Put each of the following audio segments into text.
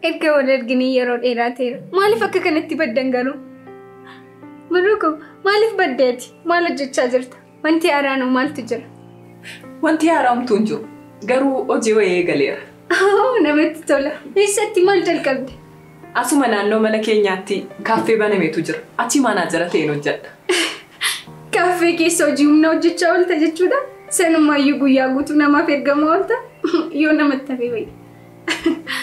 Erga wal arginee yeroo dheeraa ta'eera. Maaliif akka kanatti baddan garuu? Maruko, maaliif baddeeti? Maal hojjechaa jirta? Wanti haaraan maaltu jira? Wanti haaraamtu hin jiru. Garuu hojii wayii eegaleera. Namatti tola. Eessatti maal jalqabde? Asuma naannoo mana keenyaatti kaaffee banameetu jira. Achi maanaajara ta'een hojjedha. Kaaffee keessa hojii humna hojjechaa oolta jechuudha? Sanumaayyuu guyyaa guutuu namaaf ergamaa oolta? Yoo namatti hafee wayii.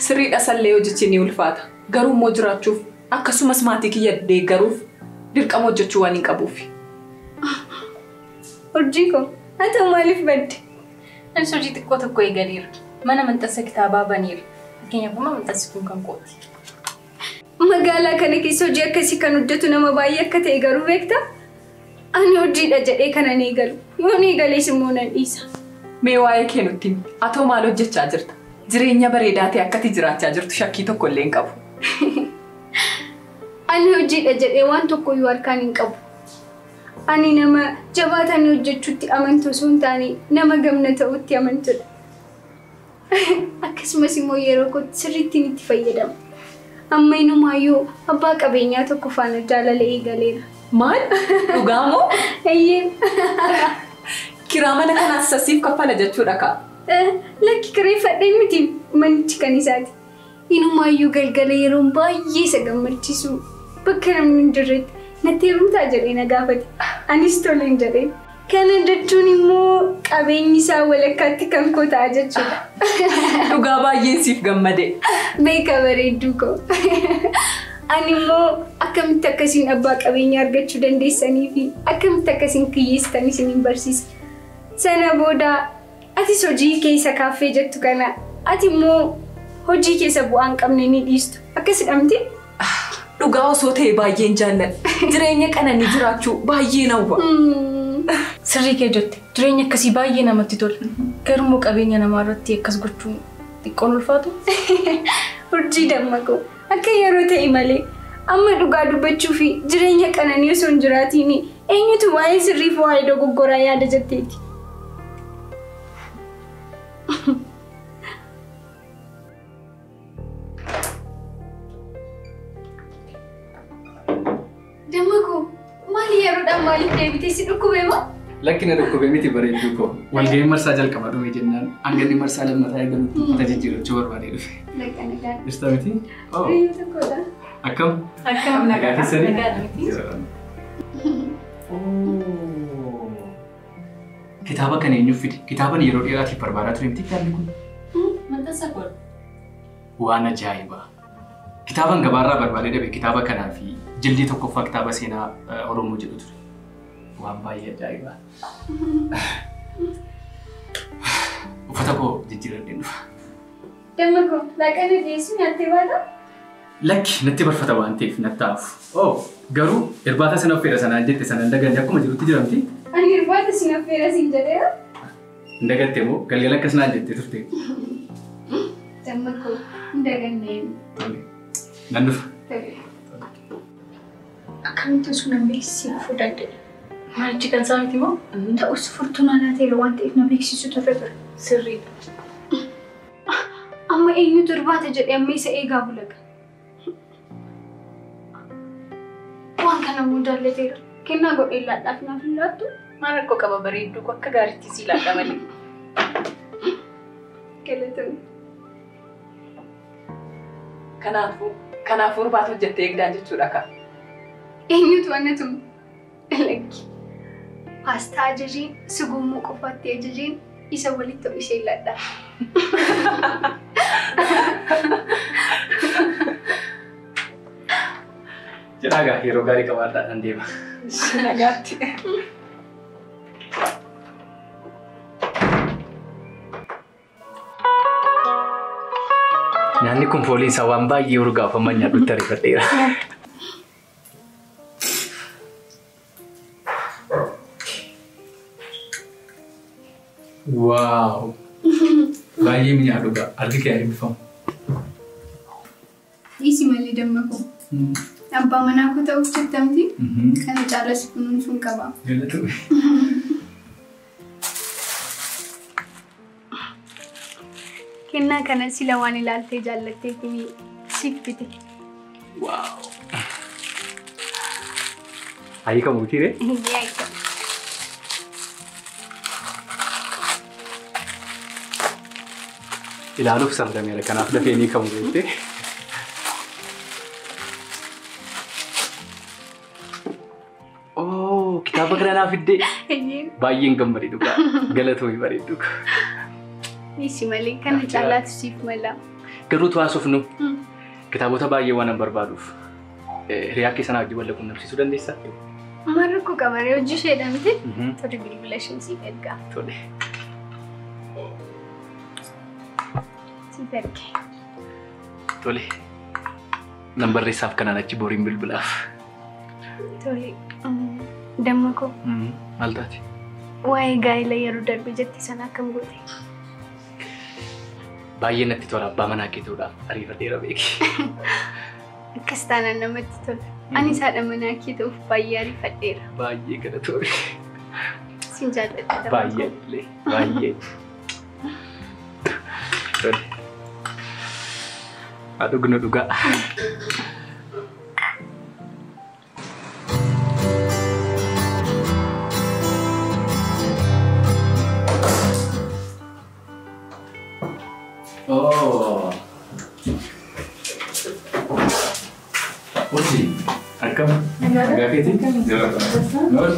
Sirriidha sallee hojichi ni ulfaata. Garuu immoo jiraachuuf akkasumas maatii kiyya deeggaruuf dirqama hojjechuu waan hin qabuuf. Hojii koo haa ta'u maaliif badde? Anis hojii xiqqoo tokko eegaleera. Mana maxxansa kitaabaa baneera. Fakkeenyaaf amma maxxansi kun kan kooti. Magaalaa kana keessa hojii akkasii kan hojjetu nama baay'ee akka ta'e garuu beektaa? Ani hojiidha jedhee kanan eegalu. Yoon eegalees immoo nan dhiisa. Mee waa'ee kee nutti himi. Atoo maal hojjechaa jirta? Jireenya bareedaa ta'e akkati jiraachaa jirtu shakkii tokko illee hin qabu. Ani hojiidha jedhee waan tokkoyyuu harkaan hin qabu. Ani nama jabaatanii hojjechuutti amantu osoo hin taane nama gamna ta'utti amantudha. Akkasumas immoo yeroo kootti sirriittiin itti fayyadama. Amma inumaayyuu abbaa qabeenyaa tokko faana jaalala eegaleera. Maal? Dhugaa moo? Eeyyee. Kiraa mana kanaas sasiif kaffala jechuudha kaa? Lakki kireeffadhee miti manichi kan isaati. Inumaayyuu galgala yeroon baay'ee isa gammachiisu bakka namni hin jirretti natti heerumtaa jedhee na gaafate. Anis toleen jedheen. Kana jechuun immoo qabeenyi isaa walakkaatti kan koo ta'a jechuudha. Dhugaa baay'een siif gammade. Beeka bareedduu koo. Ani immoo akkamitti akkasiin abbaa qabeenyaa argachuu dandeessanii fi akkamitti akkasiin kiyyeessitan isiniin barsiisa. Sana booda atis hojii keessa kaaffee jettu kana ati immoo hojii keessa bu'aa hin qabne ni dhiistu. Akkasidha miti? Dhugaa osoo ta'e baay'een jaalladha. Jireenya qananii jiraachuu baay'een hawwa. Sirrii kee jette. Jireenya akkasii baay'ee namatti tola. Garuu qabeenya namaa irratti akkas gochuun xiqqoon ulfaatu. Urjii dammaqoo akka yeroo ta'e malee amma dhugaa dubbachuu fi jireenya qananii osoo hin jiraatiin eenyutu waa'ee sirriif waa'ee dogoggoraa yaada jetteeti. Dammaqoo maali yeroodhaan maaliif deebitee si dhukkube moo? Lakkina dhukkube miti bareedduu koo. Walga'iin marsaa jalqaba dhume jennaan hanganni marsaa lammataa eegalutti uffata jijjiirrachuu barbaadee dhufe. Nagaan. Jirta miti? Riyyuu tokkodha. Akkam? Akkam nagaa keessanii? Nagaadha miti? Kitaaba kana eenyuuf fide? Kitaaban yeroo dheeraatiif barbaadaa ture miti kitaabni kun? Maxxansa koodha. Waan ajaa'ibaa! Kitaaban gabaarraa barbaadee dhabe kitaaba kanaa fi jildii tokkoffaa kitaaba seenaa Oromoo jedhu ture. Waan baay'ee ajaa'ibaa! Uffata koo jijjiirradheen dhufa. Dammaqoo laaqana dhiyeessuu nyaattee baata? Lakki natti barfata waan ta'eef natti hafu. Garuu irbaata sana affeera sanaan jette sanaan daganne akkuma jirutti jiramti. Ani irbaata sin affeera siin jedheera. Hin dagatte moo galgala akkas naan jettee turte? Dammaqoo hin daganneen. Nan dhufa. Akkamitti osoo nan beeksisee dhufuu danda'e? Manichi kan isaa miti moo? Ta'us furtuun laateera waan ta'eef na beeksisuu turre ture. Sirriidha. Amma eenyutu irbaata jedhee amma isa eegaa bulaga. Waan kana immoo jaallateera. Kennaa godhee laadhaaf naaf hin laattu? Maal rakkoo qaba bareedduu koo akka gaariitti sii laadha malee. Galatoomii. Kanaafuu irbaata hojjettee eegdaa jechuudha kaa? Eenyutu annatu lakki. Paastaa ajajeen sugummuu qofaatti ajajeen isa walitti ishee laadha. Jedhaa gaa yeroo gaarii qabaadhaa nan deema. Nagaatti. Nyaanni kun fooliin isaa waan baay'ee urgaafaman nyaadhutti ariifadheera. Waaw! Baay'ee mi'aa dhugaa. Harki kee eebbifamu. Dhiisi malee dammaqoo. Abbaa manaa koo ta'uuf jettamti. Kana caalas kunuunsuun qaba. Galatoomii. Kennaa kana sila waan ilaaltee jaallatteef Siif bite. Waaw. Hiikamu mitiiree? Yaa hiikamu. Ilaaluuf sardameera kanaaf dafee ni hiikamu jettee. Oh, kitaaba kana naaf fiddee. Baay'een gammadee dhugaa. Galatoomii bareeddu. Isi malee kana caalaatu siif mala. Garuu tu haasofnu kitaabota baay'ee waan an barbaaduuf hiriyaa kee sanaa wajjin wal quunnamsiisuu dandeessaa? Maal rakkoo qabaree hojii isheedha miti? Tole bilbila isheen siif ergaa. Tole. Siif erge. Tole. Nan barreessaaf kanaan achi boriin bilbilaaf. Tole. Damma koo. Maal taate? Waa'ee gaa'ela yeroo darbe jette sana akkam goote? Baay'ee natti tola abbaa manaa kee ta'uudhaaf ariifateera beeki. Akkas taanaan namatti tola. Anis haadha manaa kee ta'uuf baay'ee ariifadheera. Baay'ee galatoomii. Sin jaalladha. Baay'ee illee baay'ee. Tole. Haa dhugnu dhugaa. Oh. Hojii akkam? Nagaa keeti? Noor.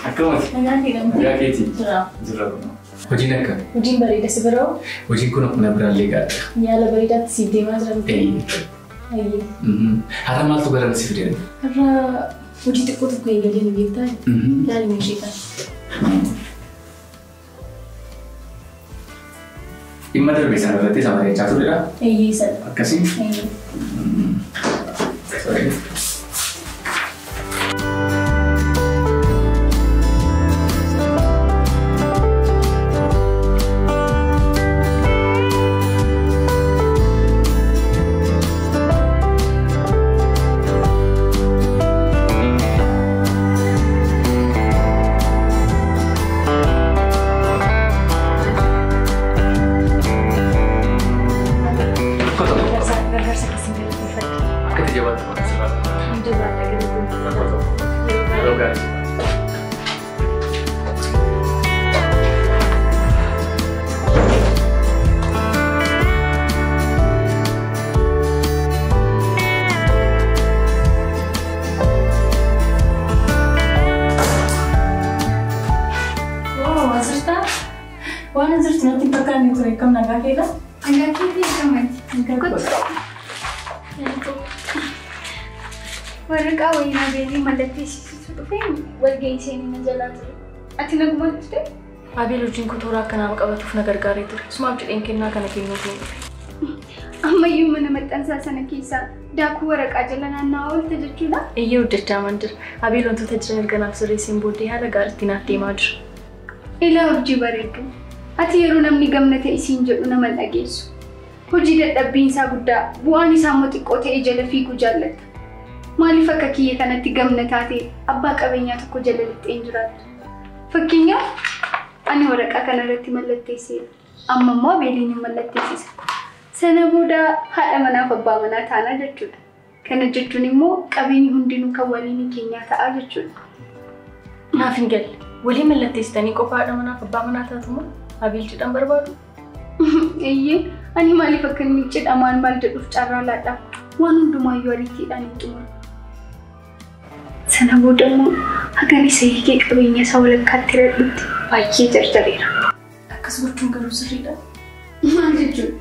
Akkam ati? Nagaa keeti? Jira. Hojiin akkam? Hojiin bareeda si biroo? Hojiin kun akkuma biraallee gaariidha. Yaala bareedaatti siif deemaa jira miti? Eeyyee. Har'a maaltu gara si fide? Har'a hojii xiqqoo tokko eegalee ni beektaa? Yaali meeshee kana. Dhimma darbe sana irratti isa mari'achaa turedha? Eeyyee isadha. Akkasii? Eeyyee. Sorry. Waan jirtu natti hin fakkaanne ture akkam nagaa keedha? Nagaa keetii akkamati? Waraqaa wayinaa beelii mallatteessisuutu dhufee walgahii seenii na jalaa ture. Ati naguma dhufte? Abeel hojiin koo toora akka nama qabatuuf na gargaaree ture. Sumaaf jedheen kennaa kana kennuuf ni dhufe. Ammayyuu mana maxxansaa sana keessaa daakuu waraqaa jala naanna'aa oolte jechuudha? Eeyyee hojjechaa man jira. Abeel wantoota jiran erga naaf sirreesseen booddee haala gaariitti naaf deemaa jira. Ilaa hojii bareeddu. Ati yeroo namni gamna ta'e siin jedhu nama dhageessu. Hojii dadhabbiin isaa guddaa bu'aan isaa immoo xiqqoo ta'e jala fiiguu jaallatta. Maaliif akka kiyya kanatti gamna taate abbaa qabeenyaa tokko jala lixxee hin jiraattu? Fakkeenyaaf ani waraqaa kanarratti mallatteesseera. Amma immoo Abeeliin hin mallatteessisa. Sana booda haadha manaaf abbaa manaa taanaa jechuudha. Kana jechuun immoo qabeenyi hundinuu kan waliin keenyaa ta'a jechuudha. Naaf hin galle. Walii mallatteessitanii qofa haadha manaaf abbaa manaa taatu moo Abeel cidhaan barbaadu? Eeyyee, ani maaliif akka inni cidhamaan maal jedhuuf carraa laadha. Waan hundumaayyuu ariitiidhaan hin xumuru. Sana booda immoo hagan isa hiikee qabeenya isaa walakkaatti hiradhutti baay'ee jarjareera. Akkas gochuun garuu sirriidha. Maal jechuudha?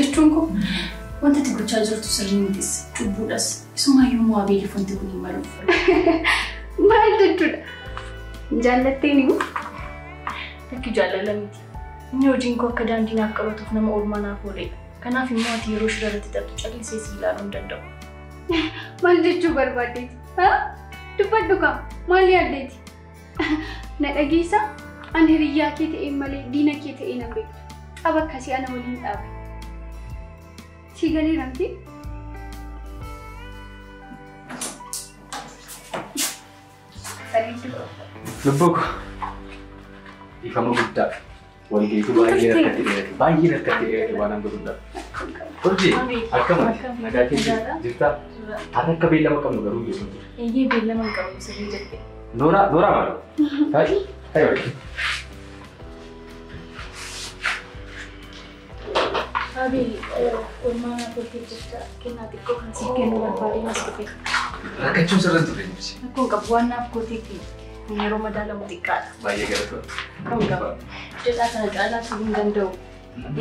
Jechuun koo wanta ati gochaa jirtu sirrii mitis, cubbuudhas. Isumaayyuu immoo Abeeliif wanti kun hin maluuf. Maal jechuudha? Jaallatteen immoo? Lakki jaalala miti. Inni hojiin koo akka daandii naaf qabatuuf nama oolmaa naaf ooledha. Kanaaf immoo ati yeroo shira irratti taphatu callisee si ilaaluu hin danda'u. Maal jechuu barbaaddeeti? Dubbadhu kaa maal yaaddeeti? Na dhageessaa? Ani hiriyyaa kee ta'een malee diina kee ta'ee nan beektu. Xaba akkasii ana waliin dhaabe. Si galeera miti? Bareedduu. Lubbuu koo. Dhiifama guddaa. Walga'iitu baay'ee rakkate dheerate. Baay'ee rakkate dheerate waan hanga guddaa. Urjii, akkam nagaa keessa jirtaa? Har'a akka beellama qabnu garuu hin jiru. Eeyyee beellama hin qabnu sirrii jette. Nooraa, Nooraa maal? Taayi, taayi wayii. Abeel, oolmaa naaf ooltee jecha kennaa xiqqoo kan siif kennuu barbaadeen as dhufe. Rakkachuun sirra hin turre miti. Rakkoon qabu waan naaf gootee fi yeroo madaalamu xiqqaadha. Baay'ee galatoomi. Rakkoon qabu. Jedhaa kana caalaa turuu hin danda'u.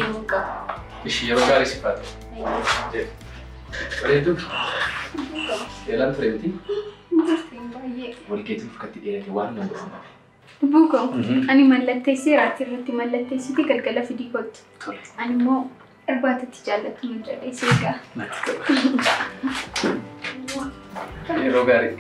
Deemuu qaba. Ishii yeroo gaarii siif haa ta'u. Bareedduu. Eelaan ture miti. Baay'ee. Walgeetiin fukkatti dheerate waan nama godhu dhabe. Lubbuu koo ani mallatteesseeraati irratti mallatteessiti galgala fidii kottu. Tole. Ani immoo irbaatatti jaallattu nu jedhee seegaa. Natti tola. Yeroo gaarii.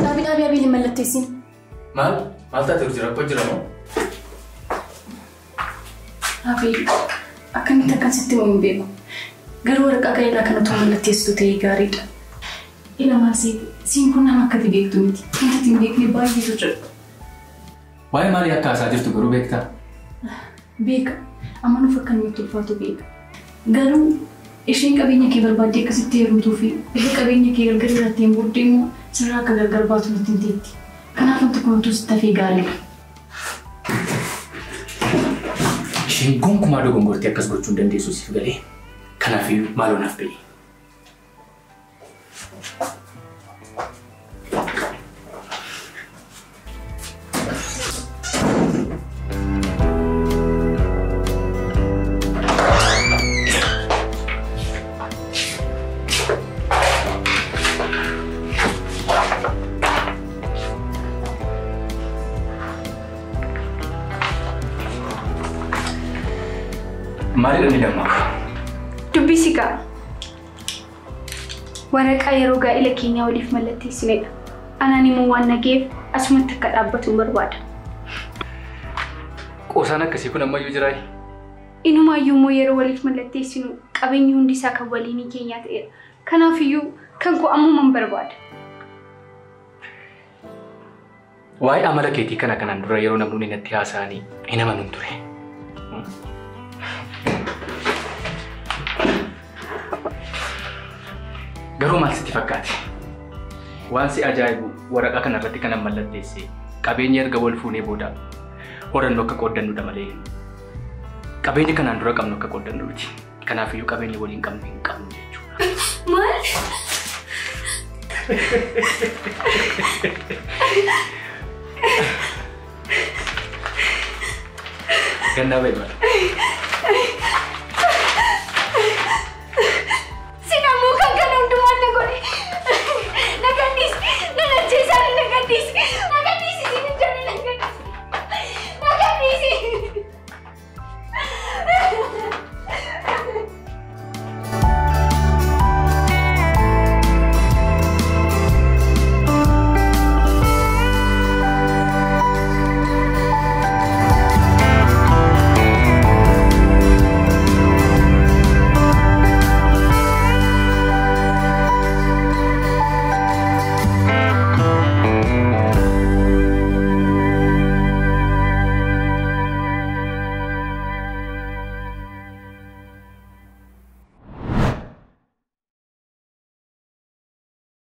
Dhaabii dhaabii Abeeliin mallatteessin. Maal? Maal taate urjii rakkoo jira moo? Abeel, akkamitti akkan sitti himu hin beeku. Garuu waraqaa gaa'elaa kana otoo mallatteessitu ta'ee gaariidha. Ila maal seete? Siin kun nama akka ati beektu miti. Wanta ati hin beekne baay'eetu jira. Waa'ee maalii akka haasaa jirtu garuu beektaa? Beeka. Amanuuf akka namatti ulfaatu beeka. Garuu isheen qabeenya kee barbaaddee akkasitti heerumtuu fi erga qabeenya kee gargar irratteen booddee immoo sirraa akka gargar baatu nutti hin teetti. Kanaaf wanti kun utuu sitti hafee gaariidha. Isheen gonkumaa dogongortee akkas gochuu hin dandeessu siif galee. Kanaafiyyuu maaloo naaf ba'i. Maalidha inni lammaffaa? Dubbisi gaa. Waraqaa yeroo gaa'ela keenyaa waliif mallatteessinedha. Anaan immoo waan nageef asumatti akka dhaabbatu hin barbaada. Qoosaan akkasii kun ammayyuu jiraa? Inumaayyuu immoo yeroo waliif mallatteessinu qabeenyi hundi isaa kan waliinii keenyaa ta'edha. Kanaafiyyuu kan koo ammuman barbaada. Waa'ee amala keetii kana kanaan dura yeroo namni natti haasa'anii hin amanuun ture. Garuu maal sitti fakkaate? Waan si ajaa'ibu waraqaa kanarratti kanan mallatteesse qabeenya erga wal fuunee booda horannoo akka qooddannudha malee qabeenya kanaan dura qabnu akka qooddannu miti. Kanaafiyyuu qabeenya waliin qabnu hin qabnu jechuudha. Maal? Gannaa ba'i maal?